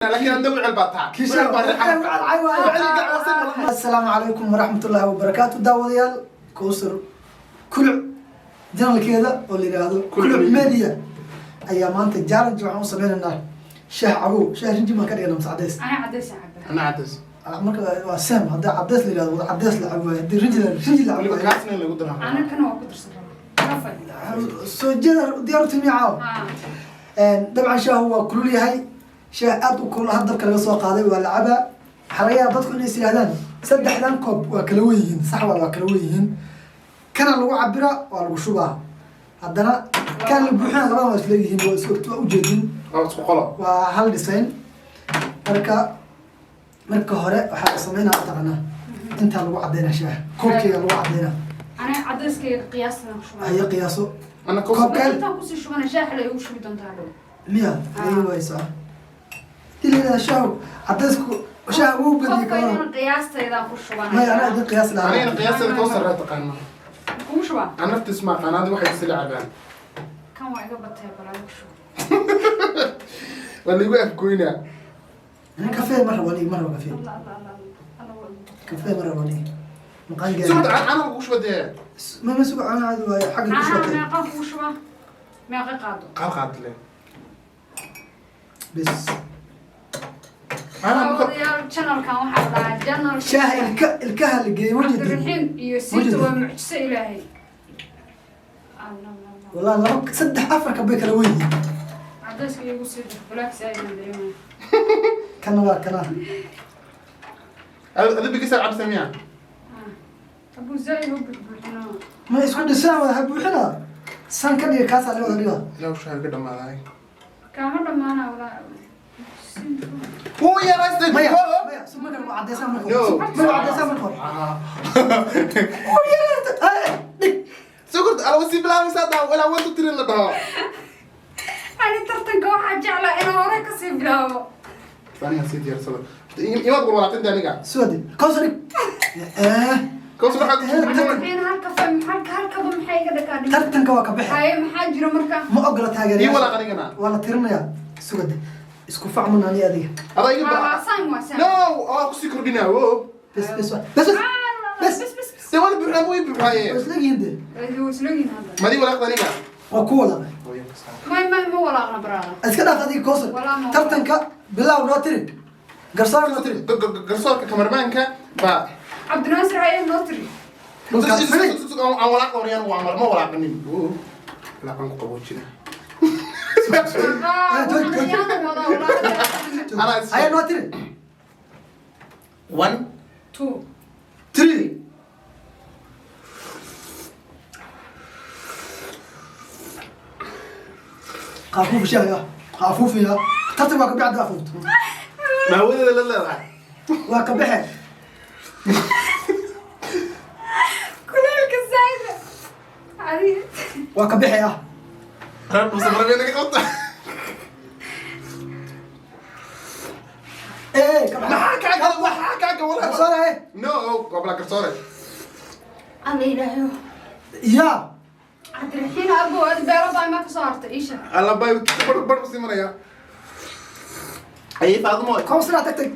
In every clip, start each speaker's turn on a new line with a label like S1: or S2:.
S1: Laakiin hadda wicil baa taa. Wicil baa riixan.
S2: Asalaamu calaykum waraxmatullaahi wabarakaatu. Daawadayaal, Kowsar Kuluc channelkeeda oo la yidhaahdo
S1: Kuluc
S2: Kuluc
S1: Media.
S2: Media ayaa maanta challenge waxaan u sameynaynaa shaah cabow, shaah rinji baan ka dhiganaa mise cadeys?
S3: Ana cadeys aan cabaa.
S1: Ana cadays.
S2: Ah, marka waa sam. Haddii cadeys la yidhahdo, wada cadeys la cabo waaye. Haddii rinji rinji la cabo
S1: Weliba
S2: waaye.
S1: Kaasna in lagu daraa.
S3: Ana kana waa ku darsan rabaa. Kafay.
S2: Soo jeeda, diyaar u timi caaw.
S3: Ha.
S2: Dabcan shaahu waa kulul yahay, shaah aad u kulul had dabka laga soo qaaday waa la cabaa. Waxaa laga yaaba dadku inay is yidhahdaan saddexdan koob waa kala wen yihiin. Sax waa, waa kala wen yihiin. Kana lagu cabira, waa lagu shubaa, haddana kan la buuxina. Labadan waa isleeyihiin, waa is waa ujeedin.
S1: Waa isku qolo.
S2: Waa hal design. Marka hore waxaa la sameynaa, mataqaanaa, intaa lagu cadeynaa shaaha, koobkeyga lagu cadeynaa.
S3: Ana cadeyskayga qiyaastan ku shubaa.
S2: Haye, qiyaaso.
S1: Ana
S2: Koobka.
S3: Intaan kusii shubana shaaxa la igu shubi doontaa hadhow.
S2: Miya? Haye, waay soco. Hadii la yidhahda shaahu cadeysku shaaha wuu badiyay.
S3: Koobkaydana
S2: kamaa
S3: qiyaastaydaan ku shubanaya.
S2: Maya, anaa idin qiyaas lahaa.
S1: Anigana qiyaastada Kowsar raa taqaana.
S3: Kugu shubaa.
S1: Aan naftiis ma aqaan, adi waxay isla cabaan.
S3: Kan waa iga batay, balaa ku shuba.
S1: Waa laigu afgoynaa.
S2: Ani kafee ma rabo, aniga ma rabo kafee.
S3: Allah, Allah, Allah, Allah, waa igu batay.
S2: Kafee ma rabo aniga, maqaan gaari.
S1: Sugta, cana lagu shuba dee.
S2: Ma sugo, cana caadi waaye, xagga ku
S3: Caanaha
S2: shubatay.
S3: Meeqaan kugu shubaa? Meeqa qaado?
S1: Qaal qaadle.
S2: Bes.
S1: Caanaha marka
S3: Daawadayaal, channelkan waxaa la dhahaa channel
S2: Shaaha ilka ilkaha la geeyey, ma jeedin?
S3: Cabdiraxiim iyo Siita.
S2: Wajidin.
S3: Waa mucjiso Ilaahay. Allah, Allah.
S2: Wallahi laba, saddex, afar kabay kala wen yihiin.
S3: Cadeyska igu sii dar, black si ayaan dareemaya.
S2: Kana waa kana.
S1: Adi bigisa cabsa miya?
S3: Abu zaaid u buuxbuuxinaa.
S2: Ma isku dhisaan, wada ha buuxina, san ka dhiga, kaasaa la wada dhiga.
S1: Ilaw shaaha ka dhamaaday.
S3: Kaama dhamaana walaa.
S1: Wuu yaraystay.
S2: Maya, maya, su marka waa cadeysaa marka
S1: No.
S2: hore. Ma waa cadeysaa marka hore. Wuu yaraystay. Ay, dhig.
S1: Sokorta ala wasii bilaabaysaa daa ilaa one two three la dhaho.
S3: Ani tartanka waxaa jeclaa inaan hore kasii bilaabo.
S1: Aniga sii diyaarsada imaad walwalaaqinta aniga.
S2: Suwadi, Kowsar, dhig. Eh.
S1: Kowsar waxaa
S3: Cabdiraxiim, halka fa halka halkaba maxay iga dhakaa dhig?
S2: Tartanka waa ka baxe.
S3: Haye, maxaa jira marka?
S2: Ma ogola
S1: Ii
S2: taageerayaasha.
S1: walaaq anigana.
S2: Waa la tirinayaa, sugade, isku facmun ani adiga.
S1: Adaa iga
S3: Waa
S1: ba
S3: saan, waa saan.
S1: No, waa kusii kordhinaa wo.
S2: Bes, bes, bes, bes,
S3: bes, bes, bes.
S1: Dee wala buuxnaa, way buuxaaye.
S2: Waa isleeyihiin dee.
S3: Waa isleeyihiin hadda.
S1: Madii walaaqda aniga.
S2: Waa ku walaaqay.
S3: May, ma walaaqna baraada.
S2: Iska dhaaf adiga, Kowsar.
S3: Walaa ma.
S2: Tartanka bilow, noo tiri, garsoor noo tiri.
S1: Garsoorka, kamarmaanka baa.
S3: Cabdinaasir, haye, noo tiri.
S2: Dhulkaas.
S1: Aan walaaqa horyaan, waa ma walaaqanin, walaaqan ku qaboojina.
S2: Joog, joog.
S3: Waxaan wadaa walaaqa.
S1: Anaa is-
S2: Haye, noo tiri.
S1: One.
S3: Two.
S2: Three. Qaafuuf shaaya qaafuufiya, tartan waa ka bixi afuufto.
S1: Maawadeeda la leedahay.
S2: Waa ka baxe.
S3: Kuleelka saayida adiga.
S2: Waa ka bixe ah.
S1: Reer dhuusa marabee naga qabta.
S2: Ee, ka baxe.
S1: Maxaa kaa gala, waxaa kaa gala?
S2: Garsoor, haye.
S1: No, waa garsoore.
S3: Alla Ilaahayo.
S2: Ya.
S3: Cabdiraxiim abo, adi beelo baa ma kasoo hartay iisha.
S1: Alla bay bar bar usii maraya ayay Faadumo.
S2: Kowsaraa tagtay.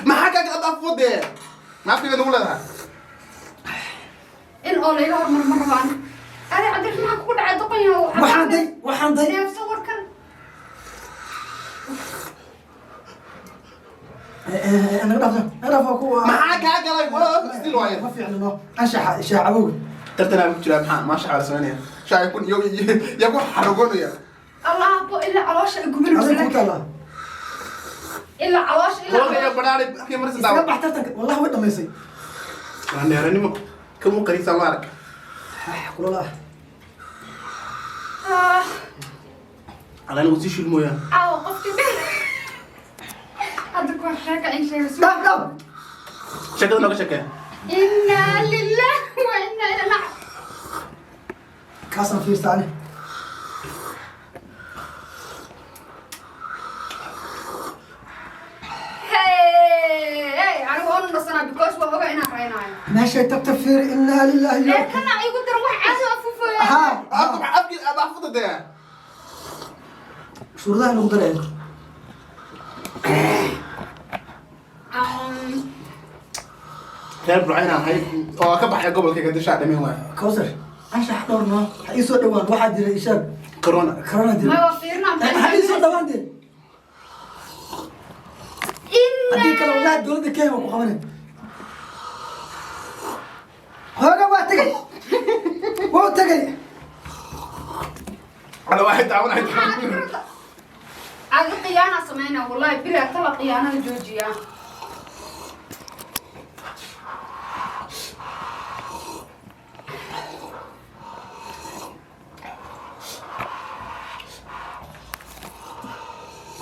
S1: Maxaa kaa gala afwadee maafkiga nagu leedahay?
S3: In oo layga hormar ma rabaan. Adi Cabdiraxiim, maxaa kugu dhacay, doqon yahow?
S2: Waxaan day, waxaan day.
S3: Neefsa warkan.
S2: Naga dhaaf, naga dhaaf, waa ku
S1: Maxaa kaa galay? Waa still waaye.
S2: Ma fiicno no anshaxa shaah cabowga.
S1: Tartanaa ku jiraa, maxaa maasha la sameynaya shaay kun iyo yaa ku xarugonaya.
S3: Allah abo, ilaa caloosha ay
S2: Adiga ku
S3: gubinaysa.
S2: taala.
S3: Ilaa caloosha, ilaa
S1: Hooga iyo baraari kii marsa.
S2: Iskaga
S1: Daawa.
S2: bax tartanka, wallahi way dhamaysay.
S1: Waa neeranimo kamu qariisa ma arag.
S2: Ah, kulala ah.
S3: Ah.
S1: Alana usii shil mooyaan.
S3: Caawa qofkii hadda ku sheeka in sheego.
S2: Dhaaf, dhaaf.
S1: Sheekada nooga sheekee.
S3: Inaa lilah wa inaa ilaa.
S2: Kaasaan fiirsa ani.
S3: Hey hey, anigu waan nasanaa because waa ogaa inaan raynaayo.
S2: Meeshay tagta fiiri, inaa lillahi.
S3: Ee, kana igu daran, wax caadi afuufaya.
S2: Ha.
S1: Afka afki aad afada dee.
S2: Shuruudaha lagu daraya.
S1: Reer Burco inaan ahay oo ka baxay gobolkayga dishaa dhamin waay.
S2: Kawsar, anshax dhowr noo ha ii soo dhawaan. Waxaa jira ishaag.
S1: Corona.
S2: Corona jira.
S3: Ma waa fiirnaa.
S2: Ha ii soo dhawaan dee. Haddii kale wallahi dowladda Kenya waa ku qabanay. Hooga waa tegay, wuu tegay.
S1: Ala waxay taaban ay taaban.
S3: Adi khiyaana sameynaa, wallahi bilaa tala, khiyaanada joojiya.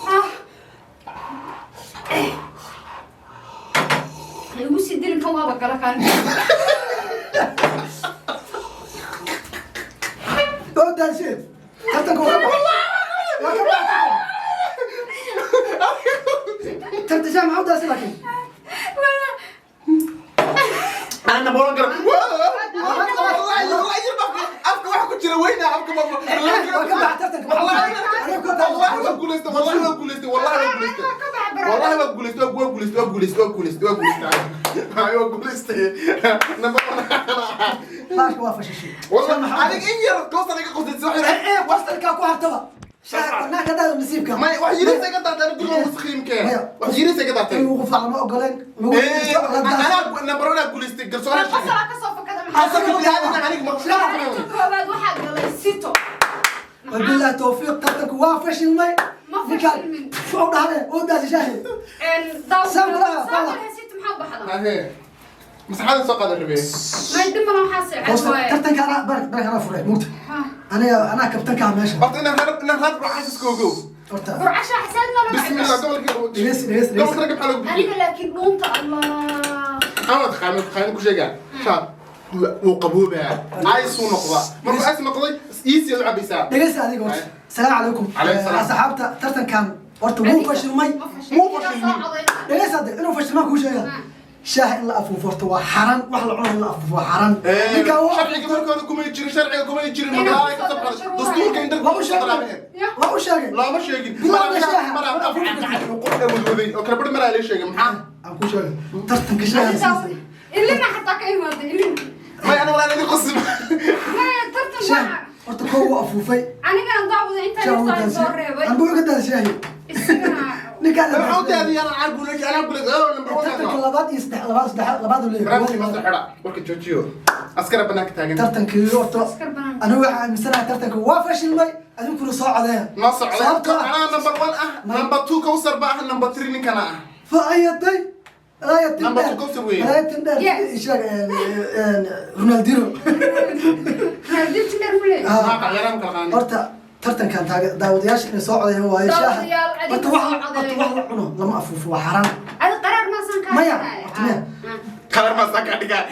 S3: Ah. Eh. Ha igu sii dilin, kan waaba gala kaan.
S2: Oo daashe, tartanka waa ka baxay, waa ka baxay tartan. Shaah maxaa u daasay laakiin?
S1: Ana bolan kara. Wallahi afka waxa ku jira weyna afka ma.
S2: Waa ka baxay tartanka.
S1: Wallahi waa guuleystay, wallahi waa guuleystay, wallahi waa guuleystay. Wallahi waa guuleystay, waa guuleystay, waa guuleystay, waa guuleystay, waa guuleystay. Ay, waa guuleystay. Number one.
S2: Baashka waa fashishay.
S1: Wallahi adiga in yar koosta laga qostay wax yar.
S2: Ee wastarkaa ku hartaba shaah banaanka dhaada nasiibka.
S1: May wax yariis ay ka daatay guriga wasakhiimkee. Wax yariis ay ka daatay.
S2: In lagu qufac lama ogoleen lagu
S1: Eh, anaa number one aa guuleystay garsoore.
S3: Qosolaa ka soo fakada.
S1: Xasan
S3: Maxaa
S1: ka bilaabay aniga ma.
S3: Maalinta koowaad waxaa galay sito.
S2: Wabillahi tawfiiq, tartanku waa fashilmay.
S3: Ma fashilmin.
S2: Ninkaan u dhahde oo daashay shaahi. Saan kulaha, fala.
S3: Sito maxaa u baxda?
S1: Ahee. Masaxada soo qaadan rabee.
S3: May dhimana waxaa seexan
S2: Hoosta
S3: waaye.
S2: Tartanka anaa bark bark anaa furay mugta.
S3: Ha.
S2: Aniga anaa kabtanka meesha.
S1: Horta inaan reer Burco xasuuska ogow.
S2: Horta
S3: Burcasha xasaad ma la
S1: Bismillah
S3: dhacay.
S1: gobolka.
S2: Dhegeys, dhegeys, dhegeys.
S1: Gobolka ragga maxaa lagu bixiyay?
S3: Aniga laakiin dhuunta Allah.
S1: Ama taqaano ku sheegaa. Shaab wuu qaboobaa. Ice uu noqdaa. Markuu ice noqday, easy aad u cabaysaa.
S2: Dhegeysta adiga horta. Salaamu calaykum.
S1: Calaykum salaam.
S2: Asxaabta, tartankan horta wuu fashilmay.
S1: Muu fashilmin.
S2: Dhegeysta adiga, inuu fashilmaa kuu sheega. Shaaha in la afuufo horta waa xaaraan, wax la cuno in la afuufo waa xaaraan. Ninkaan waa
S1: Sharciga marka hore kumay jirin, sharciga kumay jirin,
S3: Inuu
S1: magaalada ka
S3: kusoo
S1: soo baxday.
S3: daro.
S1: Dastuurka in dadka
S2: waa u sheegay, waa u sheegay.
S1: Looma sheegin.
S2: Bilowga shaaha.
S1: Mar aan afka wadwaday oo kala badh maraa la sheegay maxaa?
S2: Aan kuu sheegay tartanka shaaha siisay.
S3: Ilina xataa ka imaada ilina.
S1: May ana walaa idin qosim.
S3: Maya tartan
S2: Shaah
S3: waa.
S2: horta koo wuu afuufay.
S3: Anigana daawada intaan
S2: Shaah wuu
S3: yartaa soo
S2: daashay.
S3: reebay.
S2: Anbuu iga daashay shaahi.
S3: Isagana.
S2: Ninkaan la
S1: Maxaa u
S2: daashay.
S1: daadiyay? Anaa guuleystay, anaa guuleystay. Oh, number one.
S2: Tartanka labaad iyo saddex, labaad, saddex, labaad uu leeyahay.
S1: Barnaamijka master xidha. Warka joojiyo. Askara banaanka taagan.
S2: Tartankii horta
S3: Askar banaan.
S2: anigu waxaa aaminsanahay tartanka waa fashilmay, adinkuna soo codeeya.
S1: Noo socday.
S2: Sababtoo ah
S1: Anaa number one ah, number two Kawsar ba ah, number three ninkana ah.
S2: fa ayatay ayatin
S1: Number
S2: dheer
S1: two Kawsar weeye.
S2: ayatin dheer.
S3: Yes.
S2: Sheeg Ronaldinho.
S3: Raadinta dheer mu leeyahay.
S2: Ah.
S1: Maa qalyaraan kala qaani.
S2: Horta tartankan daawadayaasha inay soo codeeyaan waaye shaaha.
S3: Daawadayaal, adinka
S2: Horta wax
S3: soo
S2: horta
S3: codeeya.
S2: wax la cuno lama afuufo, waa xaaraan.
S3: Adi qaraar maasan kaa
S2: Maya,
S3: dhigaya.
S2: horta maya.
S3: Ah.
S1: Kalar maa saa kaa dhigaa.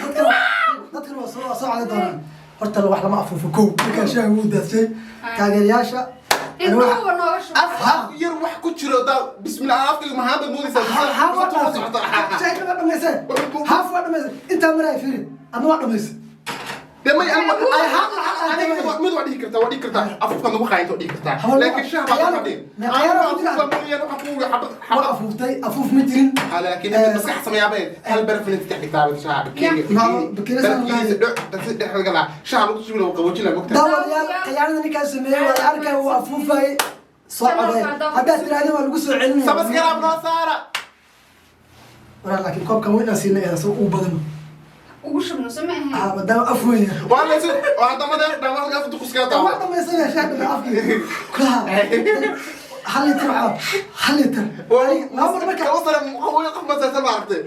S2: Dadkan waa soo codeyn doonaan. Horta wax lama afuufo kow, markaa shaaha wuu daashay taageerayaasha. Ani waxa-
S3: Indhuhuba nooga shubay.
S1: Af yar wax ku jiro daa bismillah afkayga maxaa baad moodaysaa?
S2: Haaf waa
S1: Soo
S2: dhaafay.
S1: socota.
S2: Shaahi waa dhamaysay. Haaf waa dhamaysay. Intaa maraa fiiri. Adna waa dhamaysay.
S1: Dee may
S2: Ay, haaf
S1: aniga mid waa dhihi kartaa, waa dhihi kartaa. Afufkan ugu qaayinta waa dhihi kartaa.
S2: Hawl-
S1: Laakiin shaah baa ku fadhiya.
S2: Ma qayaano ku jira?
S1: Afufkan mooyaan waxaan ku wuri xabad
S2: Waa
S1: xabad.
S2: afuuftay, afuuf ma jirin.
S1: Ha, laakiin inta maskax sameeyaa hal baraf inta dhex dhigtaa baa shaaha bakeeriga.
S2: Bakeeri saan
S1: Barafkiisa dhex dhex galaa. Shaaha lagu shubo lagu qaboojin lagu mogtaa.
S2: Daawadayaal, khiyaanada ninkaa sameeyey waa la arkaya, wuu afuufayay. Soo codeey. Haddaad tirahdeen waa lagu soo celinaya.
S1: Sabasgaraab noo saara.
S2: Waraa laakiin koobkan weyn aan siinay ee soo ugu badano.
S3: Ugu shubno soo ma ahayn.
S2: Ah, maadaama af weyn yahay.
S1: Waa la isu waa hadda dhammaan halkaas duqus kaa
S2: Waa
S1: taabo.
S2: dhamaysanaya shaah dhamay afkii. Kulaha. Hal litir waxaa, hal litir. Laba mar markaa
S1: Kawsar qabooj qof masaysan ma aragtay.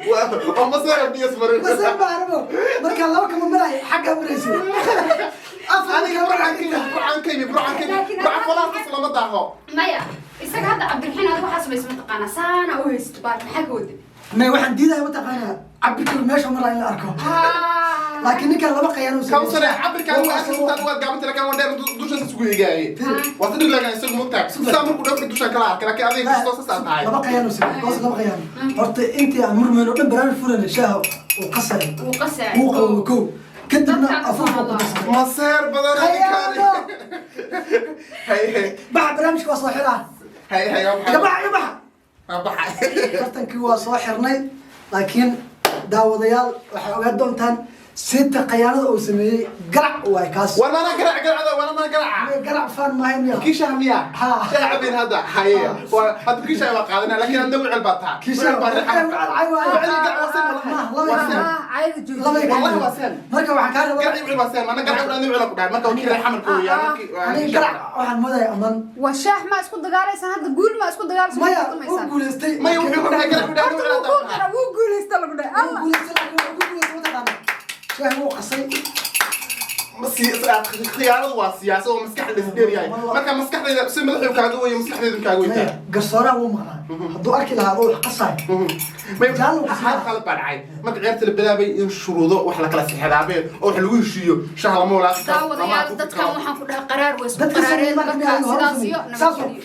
S1: Waa masaysan biyo ismarin.
S2: Masar baa arabo. Markaa laba kama maraay xaggaa maraysay. Afar
S1: Aniga
S2: markaa
S1: burcaan ka yimi, burcaan ka yimi, burcaan ka yimi. Burcaan falaarkas lama daaho.
S3: Maya, isaga hadda Cabdiraxiin adiga waxaa samaysa mataqaanaa saana u haysato baal maxaa ka wada?
S2: May waxaan diidaya mataqaanaa cabirka meesha maraa in la arko. Laakiin ninkaan laba qayaan uu sameeyey.
S1: Kawsar cabirkaan waa akhristaan waa gaabanta laakiin waa dheer dushan isku eegaaye. Waa sidii laga isagu mogtaa. Saa markuu dhafka dushan kala arkay laakiin adiga kastoo saas tahay.
S2: Laba qayaan uu sameeyey. Hoos laba qayaan. Horta intii aan murmayno dhan barnaamij furana shaaha uu qasay.
S3: Wuu qasay.
S2: Wuu qabow kow. Kadibna
S3: Dadka
S2: afuuf ku
S3: soo
S2: darsaday.
S1: Maseer badan
S2: Qayaano.
S1: Hay hay
S2: Baxa barnaamijka waa soo xiraa.
S1: hay hay.
S2: Iga baxa, iga baxa.
S1: Waa baxay.
S2: Tartankii waa soo xirnay laakiin Daawadayaal, waxay ogaan doontaan sita khayaanada uu sameeyey. Garac waay kaas.
S1: War mana garac garacda, war mana garaca.
S2: Garac faan maahayn miya?
S1: Kii shaah miya?
S2: Ha.
S1: Shaah cabeen hadda haye. Waa hadda kii shaah waa qaadanaa, laakiin hadda wicil baa taa.
S2: Kii shaah
S1: Wicil baa
S2: wicil cay waaye.
S1: Wicil garac waa seen wallahi.
S2: Ma, laba
S1: Waa seen.
S3: Caayada joojiya.
S2: Laba
S1: Wallahi waa seen.
S2: Marka waxaan kaa rabaa
S1: Garac wicil waa seen, mana garac wicil wicil ku dhahay marka kii reer xamarka weeyaan
S2: aniga garac waxaan moodaya aman.
S3: Waa shaah, ma isku dagaalaysaan hadda? Guul ma isku dagaalaysaan?
S2: Maya, wuu guuleystay.
S1: Maya, wuxuu ku dhahay garac wicil
S3: Horta
S1: wicil
S3: wuu kuu qara, wuu guulaysta lagu dhahay.
S2: Wuu
S3: Allah.
S2: guuleystay, laakiin wuxuu ku guuleystay mataqaana shaah wuu qasay.
S1: Khiyaanadu waa siyaasad oo maskaxda la isdheeryahay. Marka maskaxdayda si madaxuu kaaga weyo, maskaxdaydu kaaga
S2: Maya,
S1: weyntaa.
S2: Garsooraha wuu maqnaa. Hadduu arki lahaa oo wax qasay
S1: May
S2: Jaallo ku
S1: hal qalad baa dhacay marka ciyaarta la bilaabay in shuruudo wax la kala sixiraabeen oo wax lagu heshiiyo. Shaah lama walaaqi karo, lama
S3: Daawadayaal,
S1: afuufi
S3: dadkan
S1: karo.
S3: waxaan ku dhahay qaraar way isku
S2: Dadka
S3: qaraareen.
S2: sameeyey marka
S3: Marka
S2: miyaa hore
S3: sidaas
S2: sameeyey?
S3: iyo
S2: Saas
S3: nabadgelyo.